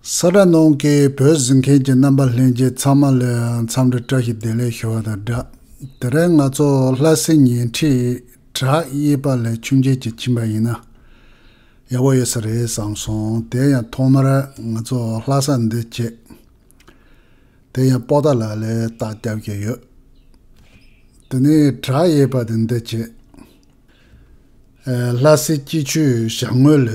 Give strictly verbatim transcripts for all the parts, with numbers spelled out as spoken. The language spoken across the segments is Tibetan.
ས་དགྲ་ནང་གི་བོད་གཟིགས་མཁན་གྱི་རྣམ་པ་ལྷན་རྒྱས་ཚང་མ་ལ་འཚམས་འདྲི་བཀྲ་ཤིས་བདེ་ལེགས་ཞུ་བ་དང་སྦྲགས། དེ་རིང་ང་ཚོ་ལྷ་སའི་ཉེ་འཁྲིས་བྲག་གཡས་པ་ལ་མཆོད་མཇལ་གྱི་ཕྱིན་པ་ཡིན་ན་ཡག་པོ་ཡོད་ས་རེད་བསམ་སོང་། དེ་ཡང་ཐོག་མར་ང་ཚོ་ལྷ་ས་འདི་བྱས། དེ་ཡང་པོ་ཏཱ་ལ་ལ་རྟགས་རྒྱབ་ཀྱི་ཡོད། དེ་ནས་བྲག་གཡས་པ་དེ་འདི་བྱས། ལྷ་སའི་སྐྱིད་ཆུའི་བྱང་ངོས་ལ་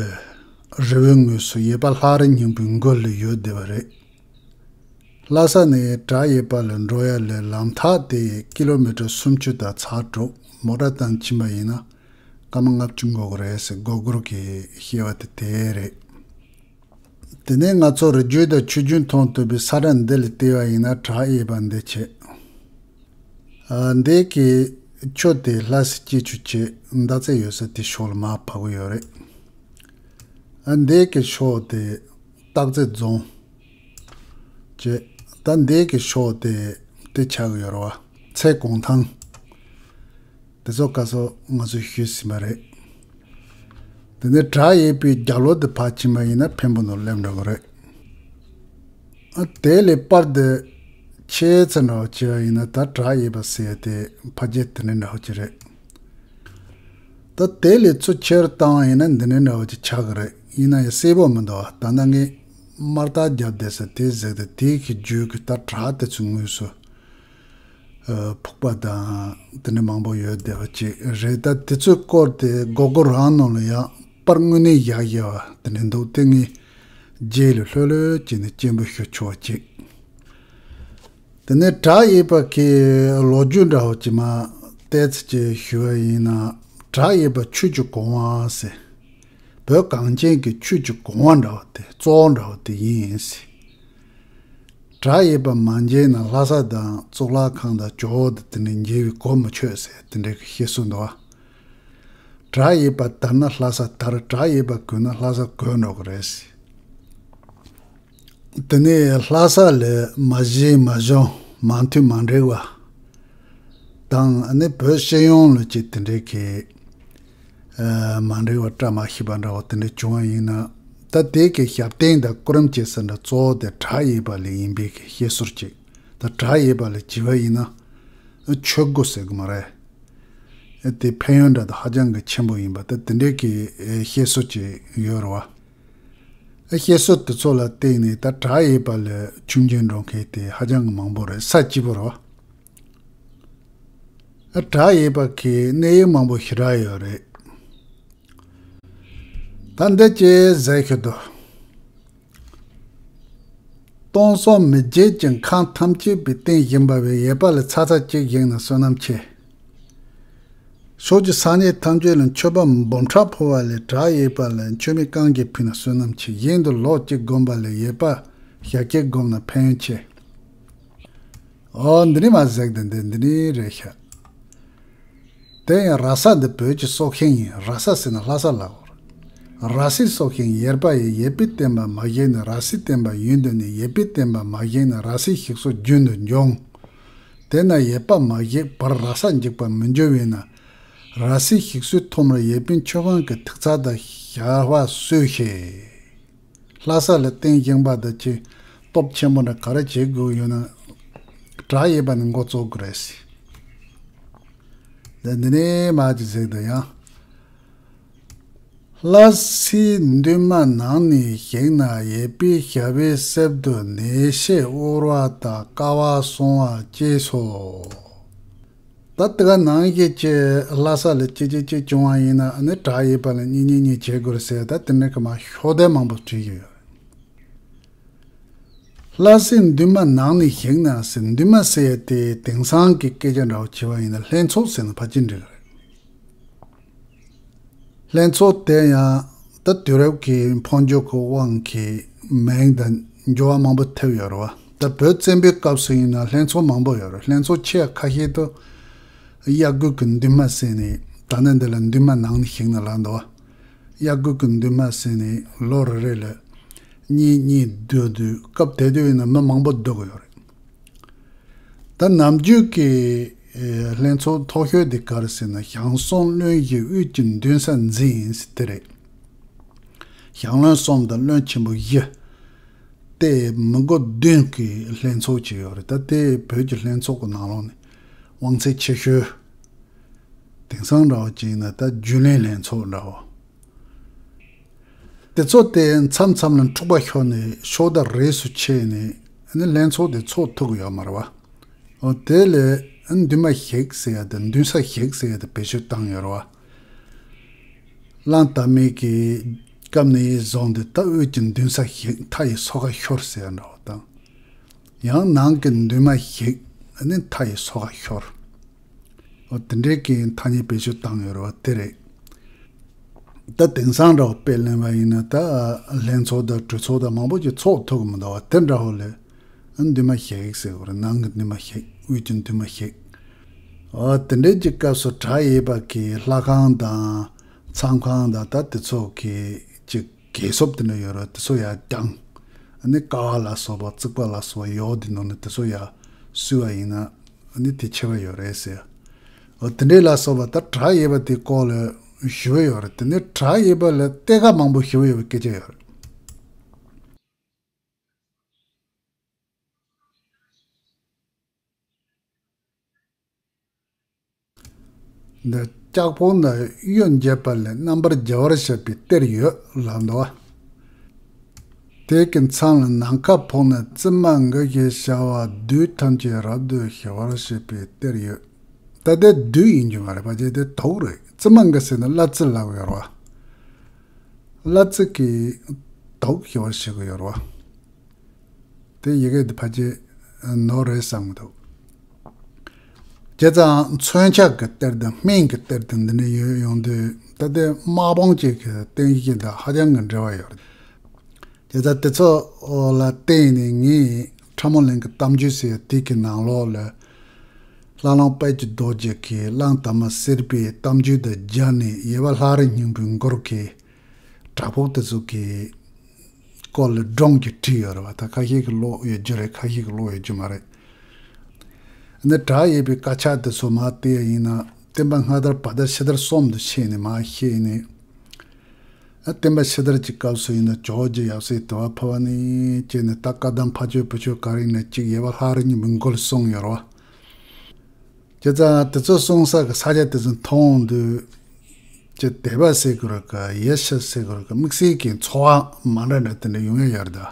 རི་བོའི་ངོས་སུ་གཡས་པ་ལྷ་རི་སྙིང་པོའི་མགུལ་ལ་ཡོད་བསྡད་པ་རེད། ལྷ་ས་ནས་བྲག་གཡས་པ་ལ་འགྲོ་ཡ་ལ་ལམ་ཐག་དེ་ཀི་ལོ་མི་ཊར་སུམ་ཅུ་དང་ཚེག་དྲུག་མོ་ཊ་བཏང་ཕྱིན་པ་ཡིན་ན་སྐར་མ་ལྔ་བཅུ་འགོར་གི་རེད་ཟེར་སྒོར་སྒོར་གྱིས་བཤད་པ་དེ་དེ་རེད། དེ་ནས་ང་ཚོ་རི་རྒྱུད་དང་ཆུ་རྒྱུད་མཐོང་ཐུབ་པའི་ས་དགྲ་འདི་ལ་བལྟས་པ་ཡིན་ན་བྲག་གཡས་པ་འདི་བྱས། ཨ། འདི་གི་ཆུ་དེ་ལྷ་སའི་སྐྱིད་ཆུ་བྱས་མདའ་རྩེ་ཡོད་ས་དེ་ཕྱོགས་ལ་མར་བབས་ཀྱི་ཡོད་རེད། ཨ། འདི་གི་ཕྱོགས་དེ་སྟག་རྩེ་རྫོང་བྱས། ད་འདི་གི་ཕྱོགས་དེ་དེ་ཆགས་ཀྱི་ཡོད་རེད་བ། ཚལ་གུང་ཐང་། དེ་ཚོ་སྐབས་སུ་ང་ཚོས་ཞུས་ཟིན་པ་རེད། དེ་ནས་བྲག་གཡས་པའི་རྒྱབ་ལོགས་དེ་ཕར་ཕྱིན་པ་ཡིན་ན་འཕན་པོ་ནང་སླེབས་འགྲོ་གི་རེད། ཨ། དེ་ལས་པར་དེ་ཆེ་ཙམ་འདྲ་བོ་བྱས་པ་ཡིན་ན་ད་བྲག་གཡས་པ་ཟེར་ཡ་དེ་ཕ་རྒྱལ་དེ་འདྲ་འདྲ་བོ་ཅིག་རེད། ད་དེ་ལས་ཚུར་ཆེར་བཏང་བ་ཡིན་ན་འདི་འདྲ་འདྲ་བོ་ཅིག་ཆགས་ཀྱི་རེད། ཡིན་ན་ཡང་གསལ་པོ་མི་འདུག་ད་ལྟ་ངས་དམར་རྟགས་བརྒྱབ་བསྡད་ས་དེ་གཟིགས་དང་དེའི་གི་རྒྱུད་ཀྱི་ད་བྲག་དེ་ཚོའི་ངོས་སུ། ཨ། ཕུག་པ་དང་དེ་འདྲ་མང་པོ་ཡོད་བསྡད་པ་ཅིག་རེད། ད་དེ་ཚོའི་སྐོར་དེ་སྒོར་སྒོར་རང་ནང་ལ་ཡང་པར་དངོས་གནས་བཞག་བཞག་པ་དེ་འདྲ་འདུག་དེ་ངས་རྗེས་ལ་ལྷོད་ལྷོད་བྱས་ནས་སྤྱན་འབུལ་ཞུ་ཆོག་པ་ཅིག་དེ་ནས་བྲག་གཡས་པ་གི་ལོ་རྒྱུས་འདྲ་བོ་ཅིག་མར་ཏོག་ཙམ་ཅིག་ཞུ་བ་ཡིན་ན། བྲག་གཡས་པ་ཆོས་ཀྱི་གོང་བ་ཟེར། བོད་གངས་ཅན་གྱི་ཆོས་ཀྱི་གོང་བ་འདྲ་བོ་དེ་གཙོ་བོ་འདྲ་བོ་དེ་ཡིན་ཟེར། བྲག་གཡས་པ་མ་མཇལ་ན་ལྷ་ས་དང་གཙུག་ལག་ཁང་དང་ཇོ་བོ་དེ་དེ་ནས་མཇལ་བའི་གོ་མི་ཆོད་ཟེར་དེ་འདྲའི་གི་བཤད་སྲོལ་འདུག་བ། བྲག་གཡས་པ་དར་ན་ལྷ་ས་དར། བྲག་གཡས་པ་རྒུད་ན་ལྷ་ས་རྒུད་འགྲོ་གི་རེད་ཟེར། དེ་ནས་ལྷ་ས་ལ་མ་གཞི་མ་གཞུང་མ་མཐུན་མ་འགྲིག་པ་དང་། ཨ་ནི་བོད་སྤྱི་ཡོངས་ལ་ཅིག་དེ་འདྲའི་གི་ཨ་མ་འགྲིག་པ་བཀྲ་མ་ཤིས་པ་འདྲ་བོ་དེ་འདྲ་བྱུང་བ་ཡིན་ན། ད་དེ་གི་ཞབས་བརྟན་དང་སྐུ་རིམ་བྱེད་ས་འདྲ་གཙོ་བོ་དེ་བྲག་གཡས་པ་ལ་ཡིན་པའི་གི་བཤད་སྲོལ་ཅིག་ད་བྲག་གཡས་པ་ལ་བྱས་པ་ཡིན་ན་ཆོས་སྒོ་ཟེར་གི་མ་རེད། དེ་ཕན་ཡོན་འདྲ་ད་ཧ་ཅང་གི་ཆེན་པོ་ཡིན་པ་ད་དེ་འདྲའི་གི་བཤད་སྲོལ་ཅིག་ཡོད་རེད་བ། བཤད་སྲོལ་དེ་ཚོ་ལ་བརྟེན་ནས་ད་བྲག་གཡས་པ་ལ་མཆོད་མཇལ་འགྲོ་མཁན་དེ་ཧ་ཅང་གི་མང་པོ་རེད། ས་སྐྱིད་པོ་རེད་བ། བྲག་གཡས་པ་གི་གནས་ཡུལ་མང་པོ་ཞེ་དྲག་ཡོད་རེད། ད་འདི་ཅིག་ཟེར་ཤོད་དོ། སྟོང་གསུམ་མི་བརྗེད་ཅིང་ཁམས་ཐམས་ཅད་པའི་སྟེང་བཞེངས་པ་བའི་གཡས་པ་ལ་ཚ་ཚ་གཅིག་བཞེངས་ན་བསོད་ནམས་ཆེ། ཕྱོགས་བཅུའི་སངས་རྒྱས་ཐམས་ཅད་ལ་མཆོད་པ་འབུམ་ཕྲག་ཕུལ་བ་ལས་བྲག་གཡས་པ་ལ་མཆོད་མེ་རྐང་གཅིག་ཕུལ་ན་བསོད་ནམས་ཆེ། ཞིང་དུ་ལོ་གཅིག་བསྒོམ་པ་ལས་གཡས་པ་ཞག་གཅིག་བསྒོམ་ན་ཕན་ཡོན་ཆེ། ཨོ་འདི་ནི་མ་ཟེར་དེ་འདི་འདི་ནི་རེད་ཤག་དེ་ཡང་ར་ས་འདི་བོད་ཀྱི་སྲོག་ཤིང་ཡིན། ར་ས་ཟེར་ན་ལྷ་ས་ལ་གོ། ར་སའི་སྲོག་ཤིང་གཡས་པ་ཡིས། གཡས་པའི་བསྟན་པ་མ་བཞེངས་ན། ར་སའི་བསྟན་པ་ཡུན་དུ་གནས། གཡས་པའི་བསྟན་པ་མ་བཞེངས་ན། ར་སའི་ཞིག་གསོ་རྒྱུན་དུ་འབྱུང་། དེས་ན་གཡས་པ་མ་བཞེངས་བར་ར་ས་འཇིག་པར་མི་འགྱུར་བས་ན། ར་སའི་ཞིག་གསོའི་ཐོག་མར་གཡས་པའི་མཆོད་ཁང་གི་ཐིག་རྩ་དང་ཞལ་བ་གསོལ་ཞེས། ལྷ་ས་ལ་རྟེན་བཞེངས་པ་དང་ཅིག་སྟོབས་ཆེན་པོ་འདྲ་ག་རེ་བྱེད་དགོས་ཡོད་ན། བྲག་གཡས་པ་ནས་འགོ་བཙུགས་དགོས་རེད་ཟེར། འདི་ནས་མར་ཅིག་གཟིགས་དང་ཡང་། ལྷ་སའི་མདུན་མ་ནང་ནས་བཞེངས་ན། གཡས་པའི་ཞབས་པད་གསེབ་ཏུ་ནད་གཞི་དབུལ་བ་དང་དཀའ་བ་སོང་བ་བཅས་སོ། ད་དེ་ག་ནང་བཞིན་གྱི་ལྷ་ས་ལ་ཅི་ཅི་ཅི་བྱུང་བ་ཡིན་ན་ཨ་ནི་བྲག་གཡས་པ་ལ་གཉིས་གཉིས་གཉིས་བྱེད་དགོས་ཟེར། ད་དེ་འདྲ་གི་མ་ཤོག་དེ་མང་པོ་བྲིས་ཡོད། ལྷ་སའི་མདུན་མ་ནང་ནས་བཞེངས་ན་ཟེར། མདུན་མ་ཟེར་ཡ་དེ་དེང་སང་གི་སྐད་ཆ་འདྲ་བོ་བྱས་པ་ཡིན་ན་ལྷན་ཚོགས་ཟེར་ན་ཕལ་ཆེར་འགྲིག་གི་རེད། ལྷན་ཚོགས་དེ་ཡང་ད་དུས་རབས་ཀྱི་འཕོ་འགྱུར་གྱི་དབང་གིས་མིང་དང་འགྱུར་བ་མང་པོ་ཐེབས་ཡོད་རེད་བ། ད་བོད་བཙན་པོའི་སྐབས་སུ་ཡིན་ན་ལྷན་ཚོགས་མང་པོ་ཡོད་རེད། ལྷན་ཚོགས་ཆེ་བ་ཁ་ཤས་དུ་གཡག་རྒོད་ཀྱི་མདུན་མ་ཟེར་ནས། ད་ནི་འདི་ལ་མདུན་མ་ནང་ནས་བཞེངས་ན་ལབ་འདུག་བ། གཡག་རྒོད་ཀྱི་མདུན་མ་ཟེར་ནས་ལོ་རེ་རེ་ལ་གཉིས་གཉིས་བསྡུ་བསྡུ། སྐབས་དེ་དུས་ཡིན་ན་མི་མང་པོ་བསྡུ་གི་ཡོད་རེད། ད་ནམ་རྒྱུན་གྱི་ཨེ་ལྷན་ཚོགས་མཐོ་ཤོས་དེ་ག་རེ་ཟེར་ན། ཞང་གསུམ་བློན་བཞི་དབུས་ཀྱི་མདུན་སར་འཛིན་ཟེར་དེ་རེད། ཞང་བློན་གསུམ་དང་བློན་ཆེན་པོ་བཞི། དེ་མི་མགོ་བདུན་གྱི་ལྷན་ཚོགས་ཅིག་ཡོད་རེད། ད་དེ་བོད་ཀྱི་ལྷན་ཚོགས་ཀྱི་ནང་ལོགས་ནས་དབང་ཚད་ཆེ་ཤོས། དེང་སང་འདྲ་བོ་ཅིག་ཡིན་ན་ད་རྒྱུན་ལས་ལྷན་ཚོགས་འདྲ་བོ། དེ་ཚོ་དེ་མཚམས་མཚམས་ལ་འཁྲུག་པ་ཤོར་ནས་ཕྱོགས་བརྡར་རེས་སུ་ཆད་ནས་ཨ་ནི་ལྷན་ཚོགས་དེ་ཚོགས་ཐུབ་ཀྱི་ཡོད་མ་རེད་བ། འོ་དེ་ལས་ཨ་ནི་མདུན་མ་ཞིག་ཟེར་ཡ་དེ་མདུན་ས་ཞིག་ཟེར་ཡ་དེ་བེད་སྤྱོད་བཏང་ཡོད་རེད་བ། གླང་དར་མའི་གི་སྐབས་ནས་བཟུང་སྟེ་ད་དབུས་ཀྱི་མདུན་ས་ཞིག་མཐའ་ཡི་སོ་ཁ་ཤོར་ཟེར་ཡ་འདྲ་བོ་དང་། ཡང་ནང་གི་མདུན་མ་ཞིག་ཨ་ནི་མཐའ་ཡི་སོ་ཁ་ཤོར། འོ་དེ་འདྲའི་གི་ཐ་སྙད་བེད་སྤྱོད་བཏང་ཡོད་རེད་བ་དེ་རེད། ད་དེང་སང་འདྲ་བོ་དཔེ་ལེན་པ་ཡིན་ན་ད་ལྷན་ཚོགས་དང་གྲོས་ཚོགས་དང་མང་པོ་ཅིག་ཚོགས་ཐུབ་ཀྱི་མི་འདུག་བ། དེ་འདྲ་བོ་ལས་ཨ་མདུན་མ་ཞིག་ཟེར་དགོས་རེད། ནང་གི་མདུན་མ་ཞིག་དབུས་ཀྱི་མདུན་མ་ཞིག་འོ་དེ་འདྲའི་གི་སྐབས་སུ་བྲག་གཡས་པ་གི་ལྷ་ཁང་དང་མཚམས་ཁང་དང་ད་དེ་ཚོ་གི་ཅིག་གས་སྲོབ་དེ་འདྲ་ཡོད་རེད། དེ་ཚོ་ཡར་བརྐྱངས། ཨ་ནི་ཀ་བ་ལ་སོགས་པ་རྩིག་པ་ལ་སོགས་པ་ཡོག་དེ་ནང་ནས་དེ་ཚོ་ཡར་བསུས་པ་ཡིན་ན་ཨ་ནི་དེ་ཆེ་བ་ཡོད་རེད་ཟེར། འོ་དེ་འདྲའི་ལ་སོགས་པ་ད་བྲག་གཡས་པ་དེའི་སྐོར་ལ་ཞུ་བ་ཡོད་རེད། དེ་ནི་བྲག་གཡས་པ་ལ་གཏེར་ཁ་མང་པོ་ཞུ་བ་ཡོད་པའི་སྐད་ཆ་ཡོད་རེད། འདི་ལྕགས་ཕོར་ནི་གཡོན་བརྒྱད་པ་ལས་རྣམ་པར་རྒྱལ་བར་བཤད་པའི་གཏེར་ཡོད་ལབ་འདུག་བ། དེ་གི་མཚམས་ལ་ནམ་མཁའ་ཕོག་ནས་བཙུན་མ་འགའ་ཞིག་ཤར་བ་བདུད་ཐམས་ཅད་རབ་ཏུ་ཞི་བར་བྱེད་པའི་གཏེར་ཡོད། ད་ལྟའི་བདུད་ཡིན་རྒྱུ་མ་རེད་པ། ཅེས་དེ་དུག་རེད། བཙུན་མ་འགའ་ཟེར་ན་བླ་རྩེ་ལབ་ཡོད་རེད་བ། བླ་རྩེ་གི་དུག་ཞི་བར་བྱེད་ཀྱི་ཡོད་རེད་བ། དེ་ཡི་གེ་འདི་ཕལ་ཆེར་ནོར་རེད་བསམ་གྱི་འདུག་བྱས་ཙང་མཚོན་ཆ་གི་གཏེར་དང་སྨན་གྱི་གཏེར་དང་འདི་འདྲ་ཡོད་ཡོང་དུས་ད་ལྟའི་དམག་དཔུང་བཅས་ཀྱི་རྟེན་གཞི་དང་ཧ་ཅང་གི་འབྲེལ་བ་ཡོད་རེད། བྱས་ཙང་དེ་ཚོ་ལ་བརྟེན་ནས་ངས་ཁྲ་མོ་གླིང་གི་གཏམ་རྒྱུད་ཟེར་དེ་གི་ནང་ལོགས་ལ་ལྷ་ལུང་དཔལ་གྱི་རྡོ་རྗེ་གིས་གླང་དར་མ་གསེར་པའི་གཏམ་རྒྱུད་དང་སྦྱར་ནས་ཡེར་པ་ལྷ་རི་སྙིང་པོའི་མགུར་གྱི་བྲག་ཕུག་དེ་ཚོ་གི་སྐོར་ལ་སྒྲུང་གི་བྲིས་ཡོད་རེད་བ། ད་ཁ་ཤས་ཀྱིས་ཀློག་ཡོད་རྒྱུ་རེད། ཁ་ཤས་ཀྱིས་ཀློག་ཡོད་རྒྱུ་མ་རེད། ནི་བྲག་གཡས་པའི་དཀར་ཆག་དེ་ཚོ་མར་བལྟས་ཡིན་ན་སྟོན་པ་སྔ་དར་བར་དར་ཕྱི་དར་གསུམ་དུ་ཕྱེ་ནས་མར་བཤད་ནས། ཨ་སྟོན་པ་ཕྱི་དར་གྱི་སྐབས་སུ་ཡིན་ན་ཇོ་བོ་རྗེ་ཡབ་སྲས་དུ་བ་འཕེལ་བ་ནས་བྱས་ནས་ད་བཀའ་གདམས་ཕ་ཆོས་བུ་ཆོས་ག་རེ་ཡིན་ན་གཅིག་ཡེར་པ་ལྷ་རི་སྙིང་པོའི་མགུར་གསུངས་ཡོད་རེད་བ། བྱས་ཙང་དེ་ཚོ་གསུང་ས་གི་ས་ཆ་དེ་ཚོ་མཐོང་དུས་ཀྱི་དད་པ་ཟེར་དགོས་རེད་ག་ཡིད་ཆེས་ཟེར་དགོས་རེད་ག་དམིགས་བསལ་གྱི་ཚོར་བ་མ་འདྲ་འདྲ་དེ་འདྲ་ཡོང་ཡ་ཡོད་རེད་ད།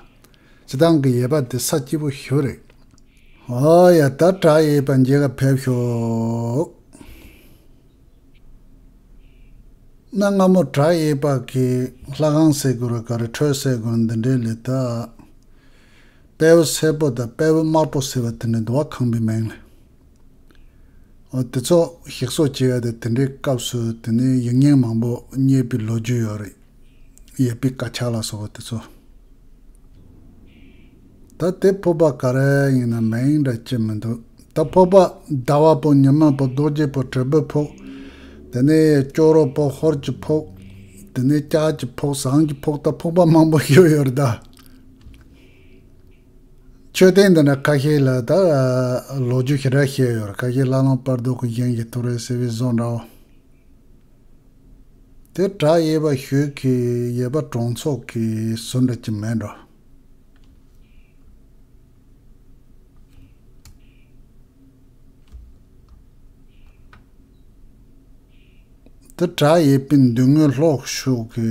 སྤྱིར་བཏང་གི་ཡེར་པ་དེ་ས་སྐྱིད་པོ་ཞེ་པོ་རེད། ཨོ་ཡ་ད་བྲག་གཡས་པ་མཇལ་ག་ཕེབས་ཤོག་གནའ་སྔ་མོ་བྲག་གཡས་པ་གི་ལྷ་ཁང་ཟེར་དགོས་རེད་ག་རེ་ཁྲོད་ཟེར་དགོས་རེད་འདི་འདྲའི་ལས་ད། དཔལ་བེའུ་སེར་པོ་དང་དཔལ་བེའུ་དམར་པོ་ཟེར་བ་དེ་འདྲ་འདུག་བ། ཁང་པའི་མིང་ལ། འོ་དེ་ཚོ་ཞིག་གསོ་བྱེད་ཡ་དེ་དེ་འདྲའི་སྐབས་སུ་དེ་ནས་ཡིག་རྙིང་མང་པོ་རྙེད་པའི་ལོ་རྒྱུས་ཡོད་རེད། ཡེར་པའི་དཀར་ཆག་ལ་སོགས་པ་དེ་ཚོ། ད་དེ་ཕོར་པ་ག་རེ་ཡིན་ན་མིང་འདྲ་ཅི་མི་འདུག་ད་ཕོར་པ་ཟླ་བ་པོ་ཉི་མ་པོ་རྡོ་རྗེ་པོ་དྲིལ་བུ་ཕོར། དེ་ནས་ཅོག་རོ་པོ་ཧོར་གྱི་ཕོར། དེ་ནས་ལྕགས་ཀྱི་ཕོར་ཟངས་ཀྱི་ཕོར་ད་ཕོར་པ་མང་པོ་ཡོད་ཡོད་རེད་ད། མཆོད་རྟེན་འདི་འདྲ་ཁ་ཤས་ལ་ད་ལོ་རྒྱུས་ཞེ་དྲག་བཤད་ཡོད་རེད། ཁ་ཤས་བླ་བྲང་དཔལ་རྡོ་གི་ཞིང་གི་ཐུགས་རེ་ཟེར་བའི་བཟོ་འདྲ་བོ། དེ་བྲག་གཡས་པ་ཞོལ་གྱི་ཡེར་པ་གྲོང་ཚོ་གི་ཟུར་འདྲ་ཅིག་མེད་འགྲོ། དེ་བྲག་གཡས་པའི་མདུན་ངོས་ལྷོ་ཕྱོགས་ཀྱི་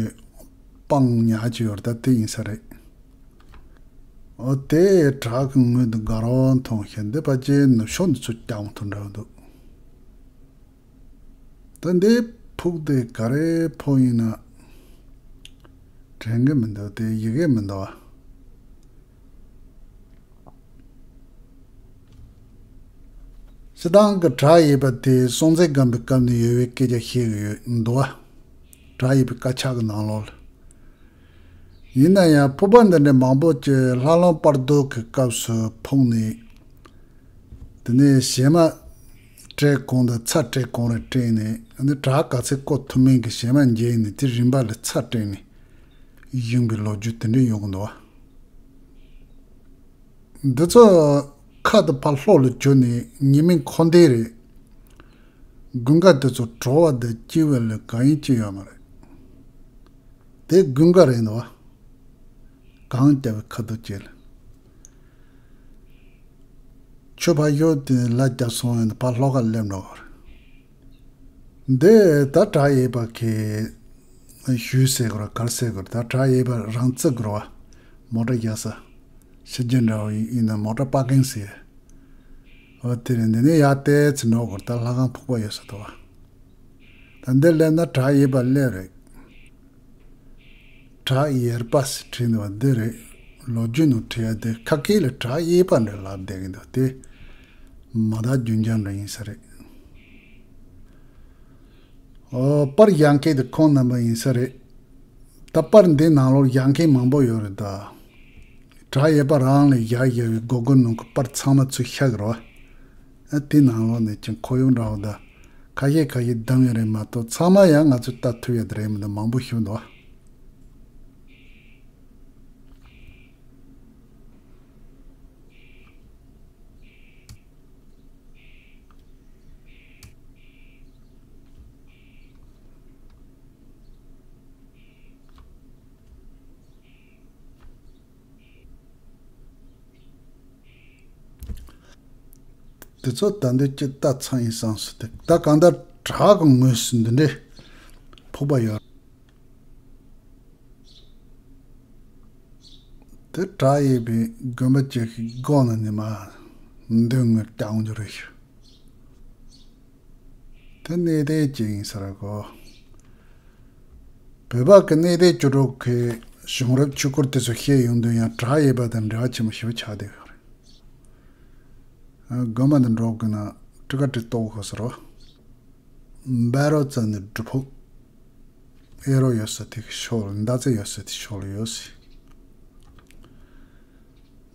སྤང་ཉག་ཅིག་ཡོད་རེད། ད་དེ་ཡིན་ས་རེད། འོ་དེ་བྲག་གི་ངོས་དེ་དགའ་རབ་མཐོང་ཞིང་འདི་ཕལ་ཆེར་ནུབ་ཕྱོགས་འདི་ཚོ་རྐྱང་ཐུག་འདྲ་བོ་འདུག་ད་འདི་ཕུག་དེ་ག་རེ་ཕོག་ཡིན་ན་དྲན་གི་མི་འདུག་དེ་ཡི་གེ་མི་འདུག་བ། སྤྱིར་བཏང་གི་བྲག་གཡས་པ་དེ་སྲོང་བཙན་སྒམ་པོའི་སྐབས་ནས་ཡོད་པའི་སྐད་ཆ་བཤད་གི་ཡོད་འདུག་བ། བྲག་གཡས་པའི་དཀར་ཆག་གི་ནང་ལོགས་ལ། ཡིན་ན་ཡང་ཕོར་པ་འདི་འདྲ་མང་པོ་ཅིག་ལྷ་ལུང་དཔལ་རྡོ་གི་སྐབས་སུ་ཕོག་ནས། དེ་ནས་བྱེ་མ་སྤྲད་གང་དང་ཚྭ་སྤྲད་གང་རེ་སྤྲད་ནས་ཨ་ནི་བྲག་ག་ཚོད་བརྐོ་ཐུབ་མིན་གྱི་བྱེ་མ་འཇལ་ནས་དེ་རིམ་པ་ལ་ཚྭ་སྤྲད་ནས་བཞེངས་པའི་ལོ་རྒྱུས་དེ་འདྲ་ཡོང་གི་འདུག་བ། འདི་ཚོ་ཁ་དང་ཕར་ལྷོ་ལ་གྱུར་ནས་ཉི་མའི་འཁོར་འདས་རེད། དགུན་ཁ་དེ་ཚོ་དྲོ་བ་དང་སྐྱིད་པ་ལས་གང་ཡིན་ཅི་ཡོད་མ་རེད། དེ་དགུན་ཁ་རེད་འདུག་བ། གངས་རྒྱབ་པའི་ཁ་ཐུག་ཅིག་ལ། ཆོས་ཕ་ཤོ་དེ་ལ་རྒྱབ་སོང་ཡང་ཕར་ལྷོ་ཁ་སླེབས་འགྲོ་གི་རེད། འདི་ད་བྲག་གཡས་པ་གི་ཞུས་ཟེར་གི་རེད། གར་ཟེར་གི་རེད། ད་བྲག་གཡས་པ་རང་བརྩིགས་གི་རེད་བ། མོ་ཊ་རྒྱག་ས། ཕྱི་རྒྱལ་འདྲ་བོ་ཡིན་ན་མོ་ཊ་པར་ཀིང་ཟེར། འོ་དེ་རེད། འདི་ནས་ཡར་ཏོག་ཙམ་འགྲོ་གི་རེད། ད་ལྷ་ཁང་ཕུག་པ་ཡོད་ས་འདུག་བ། ད་འདི་སླེབས་ན་བྲག་གཡས་པ་སླེབས་རེད། བྲག་གཡས་པ་ཟེར་བྲིས་འདུག་བ། འདི་རེད། ལོ་རྒྱུས་ནང་བྲིས་ཡ་དེ་ཁ་སྐད་ལ་བྲག་གཡས་པ་འདྲ་ལབ་བསྡད་ཀྱི་འདུག་དེ་མ་དག་རྒྱུན་འབྱམས་འདྲ་ཡིན་ས་རེད། ཨོ། པར་གཞལ་མཁན་དེ་ཁོང་རྣམ་པ་ཡིན་ས་རེད། ད་པར་འདི་ནང་ལོགས་གཞལ་མཁན་མང་པོ་ཡོད་རེད་ད། བྲག་གཡས་པ་རང་ལ་བཞག་བཞག་པའི་སྒོར་སྒོར་ནང་གི་པར་ཚང་མ་ཚུར་བཞག་གི་རེད་བ། ཨ་དེ་ནང་ལོགས་ནས་ཀྱང་ཁོར་ཡུག་འདྲ་བོ་དང་ཁ་ཤས་ཁ་ཤས་བདམས་ཡོད་རེད་མ་གཏོགས་ཚང་མ་ཡང་ང་ཚོས་ལྟ་ཐུབ་ཡོད་རེད་མི་འདུག་མང་པོ་ཞིག་འདུག་དེ་ཚོ་ད་འདོད་ཀྱི་ལྟ་ཚང་ཡིན་བསམ་སོང་། དེ་ད་གང་ལྟར་བྲག་གི་ངོས་སུ་འདི་འདྲའི་ཕུག་པ་ཡོད། དེ་བྲག་གཡས་པའི་དགོན་པ་ཅིག་གི་སྒོ་ནས་ནི་མར་མདུན་ངོས་ཀྱང་འགྱུར་རེ་ཞུ། དེ་གནས་བརྟན་ཅིག་ཡིན་ས་རེད་གོ། བོད་པ་གི་གནས་བརྟན་བཅུ་དྲུག་གི་བྱུང་རབས་ཆོས་སྐོར་དེ་ཚོ་བཤད་ཡོང་དུས་ཡང་བྲག་གཡས་པ་དང་འབྲེལ་བ་ཆེན་པོ་ཞེ་པོ་ཆགས་བསྡད་ཡོད་རེད། དགོན་པ་འདི་འགྲོ་དགོས་ན་ཊི་ཀེ་ཊི་གཏོང་དགོས་ས་རེད། བཻ་རོ་ཙ་ནི་སྒྲུབ་ཕུག་ཨེ་རོ་ཡོད་ས་དེ་གི་ཕྱོགས་ལ། མདའ་རྩེ་ཡོད་ས་དེ་ཕྱོགས་ལ་ཡོད་ས།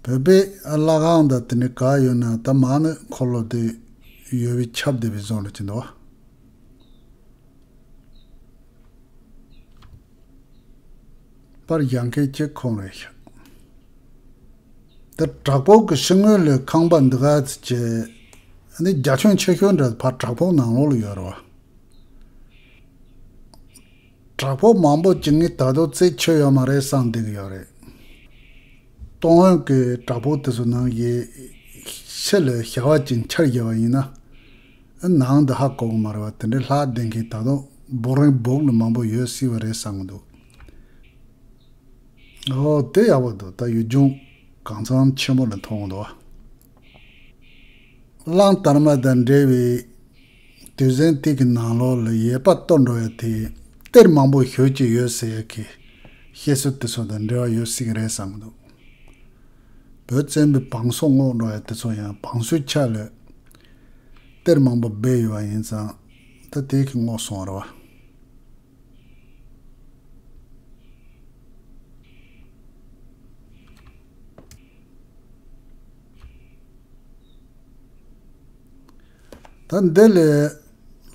བོད་པའི་ལྷ་ཁང་དང་དེ་འདྲ་ག་ཡོད་ན་ད་མ་ཎི་འཁོར་ལོ་དེ་ཡོད་པའི་ཁྱབ་བསྡད་པའི་བཟོ་འདྲ་ཅིག་འདུག་པར་གཞལ་མཁན་གཅིག་ཁོང་རེད་ཤག་དེ་བྲག་ཕུག་གི་ཕྱི་ངོས་ལ་ཁང་པ་འདི་ག་ཚོད་ཅིག་ནི་རྒྱ་ཁྱོན་ཆེ་ཤོས་འདྲ་ཕར་བྲག་ཕུག་ནང་ལོགས་ལ་ཡོད་རེད་བ། བྲག་ཕུག་མང་པོ་ཅིག་ངས་ད་དུང་རྩད་ཆོད་ཡོད་མ་རེད་བསམ་བསྡད་ཀྱི་ཡོད་རེད། སྟོང་དབོན་གྱི་བྲག་ཕུག་དེ་ཚོ་ནང་གི་ཕྱི་ལ་བྱ་བ་ཅིག་འཆར་བཞག་པ་ཡིན་ན། ནང་དུ་ཧ་གོ་གི་མ་རེད་བ། དེ་འདྲའི་ལྷག་བསྡད་མཁན་ད་དུང་སྦུག་རིང་སྦུག་ལ་མང་པོ་ཡོད་སྲིད་པ་རེད་བསམ་གྱི་འདུག་ཨོ་དེ་ཡག་པོ་འདུག་ད་ཡུལ་ལྗོངས་གང་འཚམ་ཆེན་པོ་ལ་མཐོང་གི་འདུག་གླང་དར་མ་དང་འབྲེལ་བའི་དུས་ཟིང་དེ་གི་ནང་ལོགས་ལ་ཡས་པ་གཏོར་འགྲོ་ཡ་དེ་གཏེར་མང་པོ་ཞེ་ཅིག་ཡོད་ཟེར་ཡ་གི་བཤད་སྲོལ་དེ་ཚོ་དང་འབྲེལ་བ་ཡོད་སྲིད་ཀྱི་རེད་བསམ་གྱི་འདུག་བོད་བཙན་པོའི་བང་སོ་བསྔོགས་འགྲོ་ཡ་དེ་ཚོ་ཡང་བང་སོའི་ཆ་ལ་གཏེར་མང་པོ་སྦས་ཡོད་པ་ཡིན་ཙང་ད་དེ་གི་བསྔོགས་སོང་བ་རེད་བ། ད་འདི་ལས་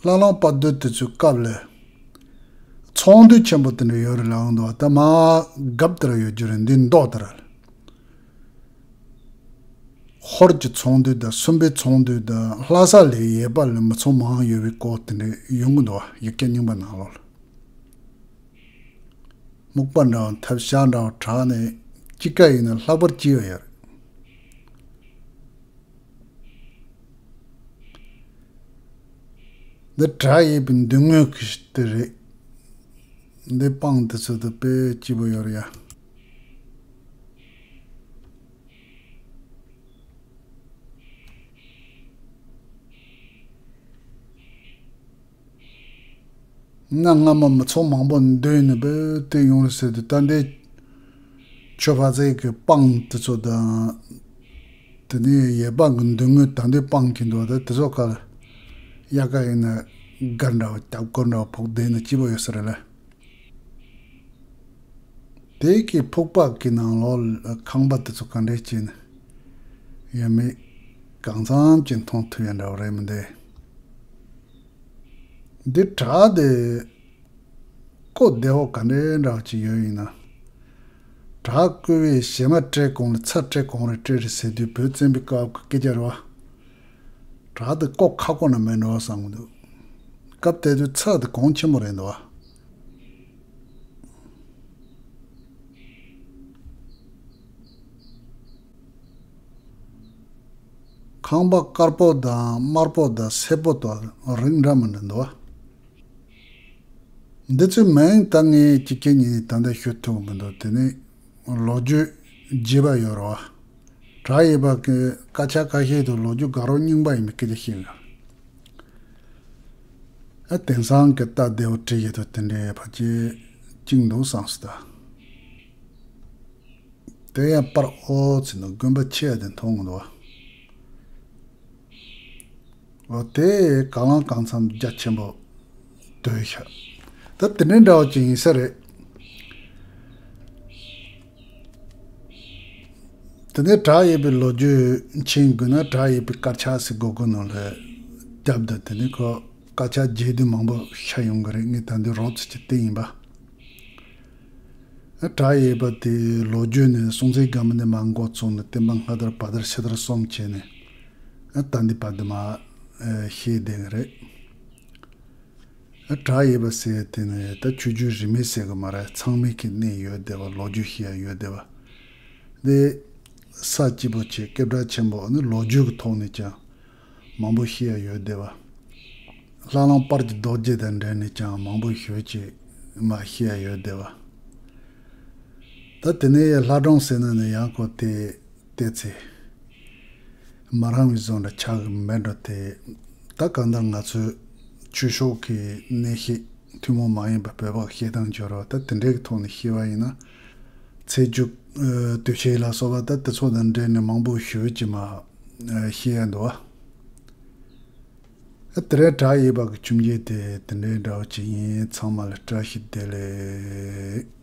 ལྷ་ལུང་དཔལ་རྡོར་དེ་ཚོའི་སྐབས་ལ་ཚོང་འདུས་ཆེན་པོ་དེ་འདྲ་ཡོད་རེད་ལབ་འདུག་ད་མར་རྒྱབ་དེ་ར་ཡོད་རྒྱུ་རེད། འདི་མདོ་དེ་ར་ལ། ཧོར་གྱི་ཚོང་འདུས་དང་སུམ་པའི་ཚོང་འདུས་དང་ལྷ་ས་ལ་ཡས་པ་ལ་མི་ཚང་མང་ཡོད་པའི་སྐོར་དེ་འདྲ་ཡོང་གི་འདུག་ཡིག་སྐད་རྙིང་པ་ནང་ལོགས་ལ། སྨུག་པ་འདྲ་བ་ཐབ་ཤ་འདྲ་བ་དྲངས་ནས་དཔྱིད་ཀ་ཡིན་ན་ལྷག་པར་སྐྱིད་པ་ཡོད་རེད། འདི་བྲག་གཡས་པའི་མདུན་ངོས་ཀྱི་དེ་རེད། འདི་སྤང་དེ་ཚོ་དེ་དཔེ་སྐྱིད་པོ་ཡོད་རེད་ཡ། གནའ་སྔ་མོ་མི་ཚང་མང་པོ་འདུས་ནས་བོད་དེ་ཡོང་རེད་ཟེར་དུས་ད་འདི་ཆོས་པ་ཚོའི་གི་སྤང་དེ་ཚོ་དང་། དེ་ནས་ཡས་པ་གི་མདུན་ངོས་ད་འདི་སྤང་གི་འདུག་ད་དེ་ཚོ་ཁ་ལ་དབྱར་ཁ་ཡིན་ན་སྒར་འདྲ་བ་རྒྱབ་སྐོར་འདྲ་བ་ཕོག་བསྡད་ན་སྐྱིད་པོ་ཡོད་ས་རེད་ལ། དེ་གི་ཕུག་པ་གི་ནང་ལོགས་ལ་ཁང་པ་དེ་ཚོ་ག་འདྲས་བྱས་ནས་ཡོད་མེད་གང་འཚམ་ཅིག་མཐོང་ཐུབ་ཡ་འདྲ་བ་རེད་མི་འདུག་འདི་བྲག་དེ་ཀོ་བདེ་བོ་ག་འདྲས་འདྲ་བ་ཅིག་ཡོད་ཡིན་ན། བྲག་བརྐོས་པའི་བྱེ་མ་སྤྲད་གོང་ལ་ཚྭ་སྤྲད་གོང་རེ་སྤྲད་རེད་ཟེར་དུས་བོད་བཙན་པོའི་སྐབས་ཀྱི་སྐད་ཆ་རེད་བ། བྲག་དེ་ཀོ་ཁ་ཀོ་ན་མེད་འགྲོ་བསམ་གྱི་འདུག་སྐབས་དེ་དུས་ཚྭ་དེ་གོང་ཆེན་པོ་རེད་འདུག་བ། ཁང་པ་དཀར་པོ་དང་དམར་པོ་དང་སེར་པོ་དང་རིགས་འདྲ་མི་འདྲ་འདུག་བ། འདི་ཚོའི་མིང་ད་ངས་ཅི་སྐད་ཉིད་ནས་ད་ལྟ་ཤོད་ཐུབ་མི་འདུག་དེ་ནས་ལོ་རྒྱུས་རྒྱས་པ་ཡོད་རེད་བ། བྲག་ཡིབ་པ་གི་སྐད་ཆ་ཁ་ཤས་དུ་ལོ་རྒྱུས་དགའ་རབ་རྙིང་པ་ཡིན་པའི་སྐད་ཆ་བཤད་ཡོད། ཨ་དེང་སང་གི་སྟབས་བདེ་བོ་བྲིས་ཡོད་དུ་དེ་འདྲའི་ཕལ་ཆེར་གཅིག་འདུག་བསམ་སོང་ད། དེ་ཡང་པར་ཨོ་ཚེ་ནང་དགོན་པ་ཆེ་ཡ་དེ་མཐོང་གི་འདུག་བ། འོ་དེ་གང་ལ་གང་འཚམ་རྒྱ་ཆེན་པོ་དོད་ཤག་ད་དེ་འདྲའི་འདྲ་བོ་ཅིག་ཡིན་ས་རེད། དེ་ནས་བྲག་ཡིབ་པའི་ལོ་རྒྱུས་མཁྱེན་དགོས་ན་བྲག་ཡིབ་པའི་དཀར་ཆག་ཟེར་གོ་གོ་ནང་ལ་རྒྱབ་དུ་དེ་ནས་ཁོ་དཀར་ཆག་རྒྱས་བསྡུས་མང་པོ་ཤར་ཡོང་གི་རེད། ངས་ད་འདི་རོབ་ཙམ་ཅིག་བལྟས་ཡིན་པ། བྲག་ཡིབ་པ་དེའི་ལོ་རྒྱུས་ནི་སྲོང་བཙན་སྒམ་པོ་ནས་མར་འགོ་བཙུགས་ནས་བསྟན་པ་སྔ་དར་བར་དར་ཕྱི་དར་གསུམ་བྱས་ནས་ད་འདི་བར་དུ་མར་བཤད་བསྡད་གི་རེད། བྲག་ཡིབ་པ་ཟེར་དེ་ནི་ད་ཆོས་བརྒྱུད་རིས་མེད་ཟེར་གི་མ་རེད། ཚང་མས་ཀྱི་གནས་ཡོད་བསྡད་པ། ལོ་རྒྱུས་ཤེས་ཡ་ཡོད་བསྡད་པ། དེ་ས་སྐྱིད་པོ་ཆེ་སྐད་གྲགས་ཆེན་པོ་ནི་ལོ་རྒྱུས་ཀྱི་ཐོག་ནས་ཀྱང་མང་པོ་ཤེས་ཡ་ཡོད་བསྡད་པ། ལྷ་ལུང་དཔལ་གྱི་རྡོ་རྗེ་དང་འབྲེལ་ནས་ཀྱང་མང་པོ་ཞེ་ཅིག་མར་ཤེས་ཡ་ཡོད་བསྡད་པ། ད་དེ་ནས་ལྷ་སྒྲུང་ཟེར་ན་ནི་ཡང་ཁོ་དེ་བལྟས་ཚེ། མ་རང་བའི་བཟོ་འདྲ་ཆགས་ཀྱི་མེད་འགྲོ་དེ། ད་གང་ལྟར་ང་ཚོའི་ཆོས་ཕྱོགས་ཀྱི་གནས་བཤད་ཐུན་མོང་མ་ཡིན་པ་བོད་པ་བཤད་སྟངས་སྦྱོར་བ་ད་དེ་འདྲའི་ཐོག་ནས་བཤད་པ་ཡིན་ན། ཚེས་བཅུ་དུས་ཆེན་ལ་སོགས་པ་ད་དེ་ཚོ་དང་འབྲེལ་ནས་མང་པོ་ཞེ་ཅིག་མར་བཤད་ཡ་འདུག་བ། དེ་རིང་བྲག་ཡིབ་པ་གི་ཁྱིམ་རྒྱུད་དེ་དེ་འདྲའི་འདྲ་བོ་ཅིག་ཡིན། ཚང་མ་ལ་བཀྲ་ཤིས་བདེ་ལེགས།